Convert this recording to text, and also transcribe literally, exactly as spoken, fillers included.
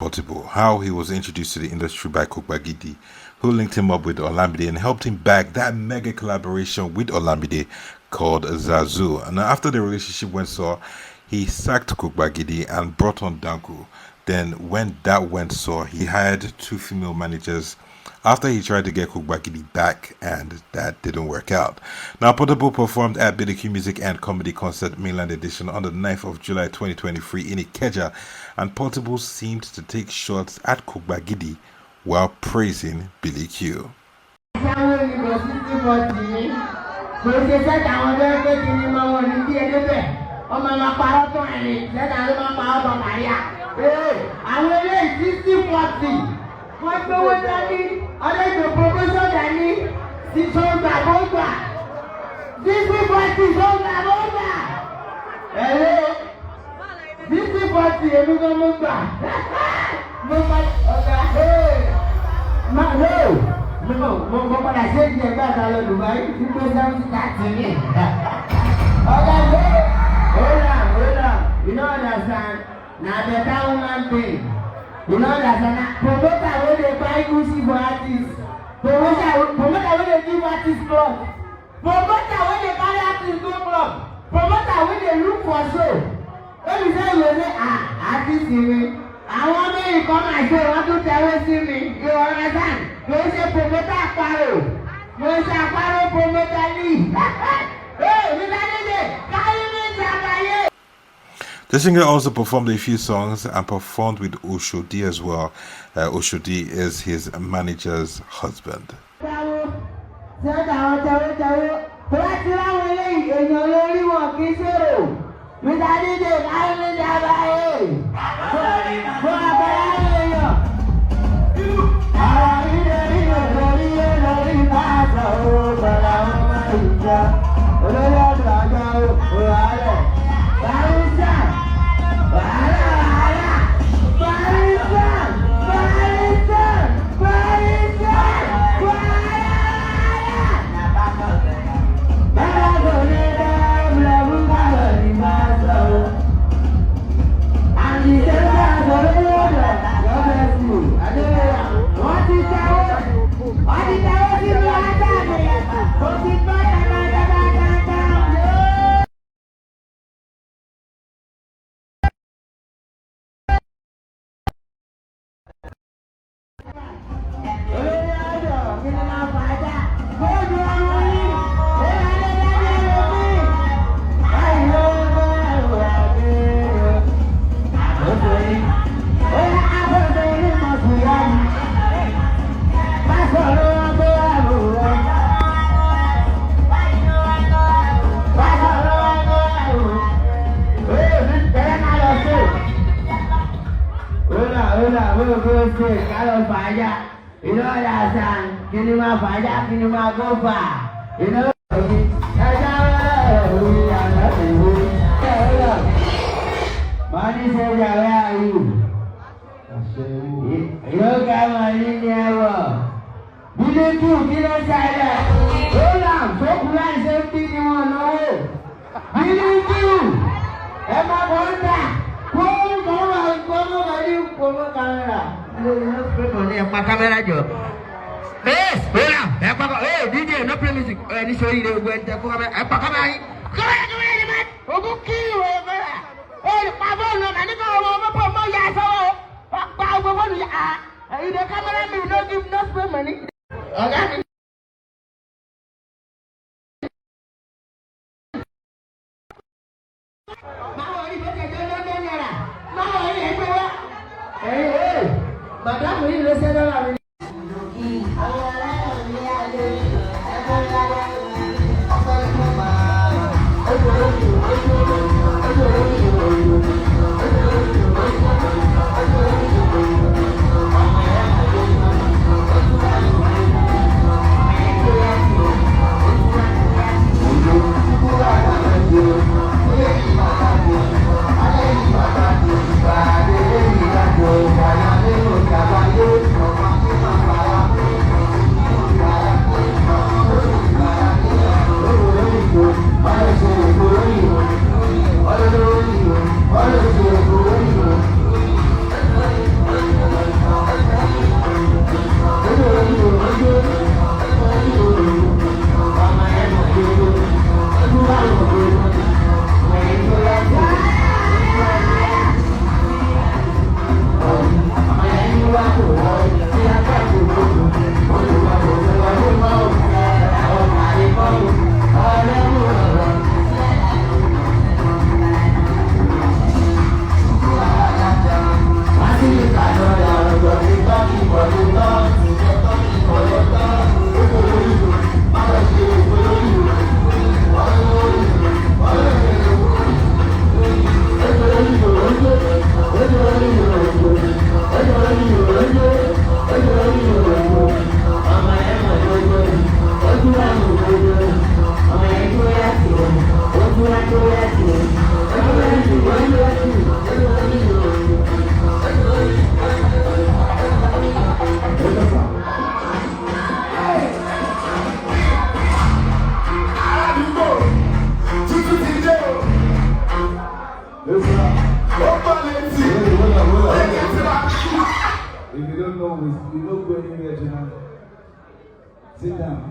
Portable, how he was introduced to the industry by Kogbagidi, who linked him up with Olamide and helped him back that mega collaboration with Olamide called Zazu. And after the relationship went sour, he sacked Kogbagidi and brought on Danku. Then when that went sour, he hired two female managers after he tried to get Kogbagidi back, and that didn't work out. Now, Portable performed at B D Q Music and Comedy Concert Mainland Edition on the ninth of July twenty twenty-three in Ikeja, and Portable seemed to take shots at Kogbagidi while praising Billy Q. Sáwọn ènìyàn sixty forty ni. Kò ṣe sẹ́ta àwọn ọjọ́ pé kí ni máa wọ̀ ní bí ẹni bẹ̀. Wọ́n máa ma parọ́ tán ẹni, sẹ́ta ló máa parọ́ tán kàríà. Ee, àwọn eléyìí sixty forty. Wọ́n gbówó dání, ọdún ìgbò promotion dání, sì tó gbà bó gbà. Sixty forty tó gbà bó gbà. Ẹ̀rọ sixty forty èmi gan mo gbà. Mo pa ọ̀gá. Hey! Ma no! No! Mo mo padà ṣe ìdí ẹgbẹ́ àti alẹ́ Dubai tí pé seventy thirty ni. Ọ̀gá no! Hold on, hold on. You no understand? Na better woman thing. You no understand? Na promoter wey dey buy Gucci for artist. Promoter promoter wey dey give artist cloth. Promoter wey dey carry artist go club. Promoter wey dey look for show. Wey be say you go say, "Ah, artist ni." Àwọn méjì kan máa ṣe wọ́n tún tẹ̀wé sí mi. You understand? Kò ń ṣe promoter àparò. Mo ń ṣe àparò promoter ni. Hey, mi bá dé dé, carry me ṣàbàyè. The singer also performed a few songs and performed with Oshodi as well. Uh, Oshodi is his manager's husband. Táwo, sẹ́dá àwọn tẹ̀wétẹ̀wé, tó bá ti ráwọn eléyìí, èèyàn lórí wọn kì í ṣèrò. Mr. D J, káyọ̀ ní ìjàmbá yìí. Fún àgbàlá àwọn èèyàn. Àwọn ilé nínú lórí lórí bá a sọ ọ́, bọ̀dá wọn máa ń jọ. Olórí ọ̀dọ́ àjọ òwò àárẹ̀. Barista! Wàhálà, wàhálà! Barista! Barista! Barista! Wàhálà, wàhálà! Bàbá kò ní dá ọmọ ẹ̀rú bàbá ní máa sọ. Àti sẹ́ńtà sọ̀rọ̀ lọ́dọ̀ lọ́dọ̀ ẹ̀sìn Adéyẹ̀wò. Wọ́n ti tẹ́wọ́, wọ́n ti tẹ́wọ́ sínú ajá mi. Mo ti gbọ́ dáadáa, dáadáa, dáadáa. Hola, hola, bro, bro, bro, Carlos Falla. You know that song? Kí ni máa fàájà, kí ni máa go far? You know? Ẹ jáwọ́ lọ́rọ̀ orí àná ìwé. Ẹ hold on. Money soldier, where are you? Yóò ká màá ní ní ẹ̀wọ̀. Bílíkù kí ló ṣẹlẹ̀? Hold on, sókùnrin àìsè ń bí ni wọ́n náwó. Bílíkù, ẹ máa bọ̀ ń tà. Kó ń bọ̀ wá, kó ń bọ̀ ní kó ń kámẹ́rà. Ilé ìlú pépọ̀ ní ẹ̀pá kámẹ́rà jọ. Ee, hold on, ẹ̀pá kọ́, ee, D J, no play music. Ẹ ní sọ yìí lè gbẹ ẹ̀ tẹ̀ kó kámẹ́rà, ẹ̀pá kámẹ́rà yìí. Kámẹ́rà jọ wẹ́rẹ́ ni mẹ́. Ogún kí ìwé kámẹ́rà. Ee, pàbó ọ̀nà màní kan ọmọ ọmọ pọ̀ mọ́ ìyá sọ́wọ́. Pa gbogbo fóònù yà á. Ẹ̀yin dé kámẹ́rà mi ló give no spray money. Ọ̀gá mi. Máa wọ orí bó ṣe jẹ́ lọ́dọ̀ náírà. Máa wọ orí ẹgbẹ́ wa. Ẹ̀yin ee, màdámù yìí ló ṣẹ́ dọ́là mi. Sit down.